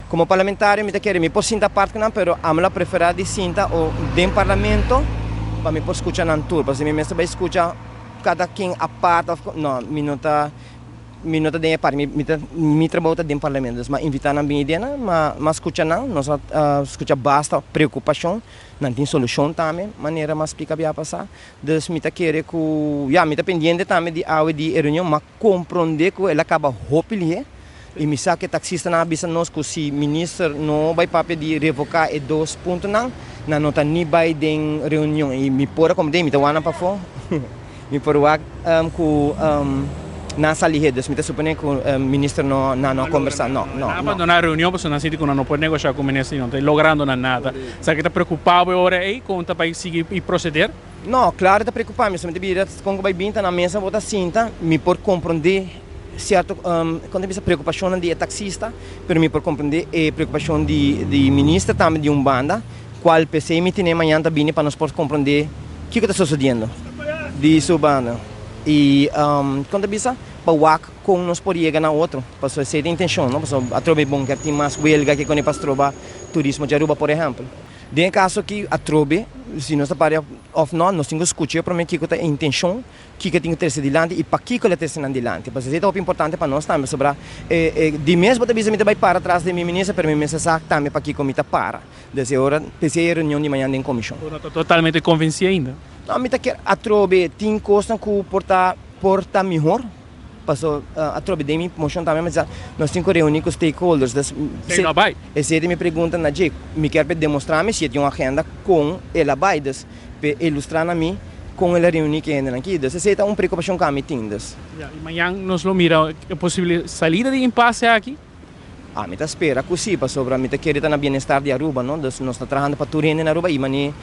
Como parlamentario mi ta kere mi por sinta apart cu nan, pero ami lo a prefera di sinta o den parlamento pa mi por scucha nan tur, pasobra mi mester bay scucha cada ken apart of no, mi no ta mi no ta den e parti, mi ta mi trabou ta den parlamento, dus mi a invita nan bin idea nan, mi a scucha nan, nos a scucha basta preocupacion, nan tin solucion tambe manera mi a splica bia pasa, dus mi ta kere cu ya mi ta pendiente tambe di awe di e reunion, mi a compronde cu el a caba hopi lihe y mi sa cu e taxistanan a bisa nos cu si minister no bay papia di revoca e dos puntonan, nan no ta ni bay den reunion y mi por a comprende, mi ta wak nan pafo, mi por wak cu nan a sa lihe, dus mi ta supone cu minister no, nan no a combersa, no, no, no. Nan a bandona reunion pasobra nan sinti cu nan no por negosha cu minister y no ta logrando nan nada. Esaki ta preocupa bo e ora ey con ta bay sigui y proceder? No, claro ta preocupa mi, solamente bira con cu bay bin ta na mesa bo ta sinta, mi por comprende cierto, con ta bisa preocupacionnan di e taxista, pero mi por comprende e preocupacion di di minister tambe di un banda, cual p'esey mi tene mañana ta bini pa nos por comprende kico ta sucediendo di su banda y con ta bisa pa wak con nos por yega na otro, pasobra esey ta intencion, no, pasobra atrobe bon kier tin mas huelga ke con e pa stroba turismo di Aruba por ehempel. Den e kaso aki atrobe, si nos ta paria òf nò, nos tin ku skucha promé kiko ta e intenshon, kiko e tin ku trese dilanti i pakiko el a trese nan dilanti. Pasobra esei ta hopi importante pa nos tambe, pasobra di mes bo ta bisa mi ta bai para tras di mi minister, pero mi mester sa tambe pakiko mi ta para. Des e ora p'esei e reunion di mañana den komishon. Bo no ta totalmente konvensí ainda? No, mi ta kier atrobe tin kosnan ku por ta por ta mihor. Paso atrobe den mi mocion tambe mi sa nos tin cu reuni cu stakeholders dus Esey no a bay. Esey ta mi pregunta na dje. Mi kier p'e demostra mi si e tin un agenda con el a bay dus p'e ilustra na mi con el a reuni cu e hendenan aki dus esey ta un preocupacion cu ami tin dus. Ya, y mañan nos lo mira e posible salida di impasse aki? Ami ta spera cu si, pasobra mi ta kere ta na bienestar di Aruba, no? Dus nos ta trahando pa tur hende na Aruba y mane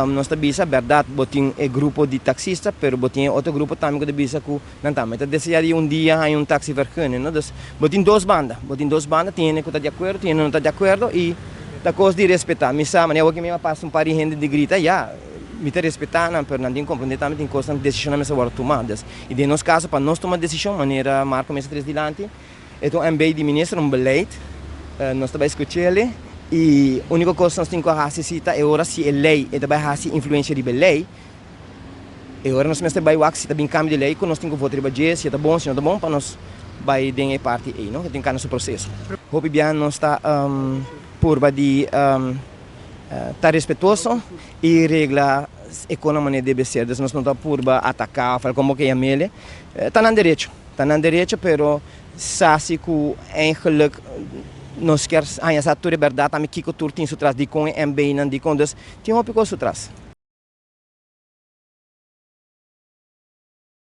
nos ta bisa, berdad bo tin e grupo di taxista, pero bo tin e otro grupo tambe cu ta bisa cu nan tambe ta desea di un dia haña un taxi vergunning, no? Dus bo tin dos banda, bo tin dos banda, tin hende cu ta di acuerdo, tin hende no ta di acuerdo y ta cos di respeta. Mi sa, mane awor cu mi a pasa un par di hende di grita, ya, mi ta respeta nan, pero nan tin comprende tambe tin cosnan, decisionnan mester wordo tuma. Dus, y den nos caso pa nos tuma decision, manera Marco mester tres dilanti, E ta un MB di minister, un beleid. Nos ta bai scuch'ele y unico cos nos tin cu haci si ta e ora si e ley e ta bai haci influencia riba e ley, e ora nos mester bai wak si ta bin cambio di ley cu nos tin cu vota riba dje, si e ta bon, si no ta bon pa nos bai den e parti ey, no. E tin cana su proceso. Hopi bia nos ta purba di ta respetuoso y regla e con na manera debe ser. Dus nos no ta purba ataca of algo como ke yam'ele. Ta nan derecho. Ta nan derecho pero sa si cu eigenlijk nos kier haña sa tur e berdad tambe kico tur tin su tras, dicon e MB nan, dicon, dus tin hopi cos su tras.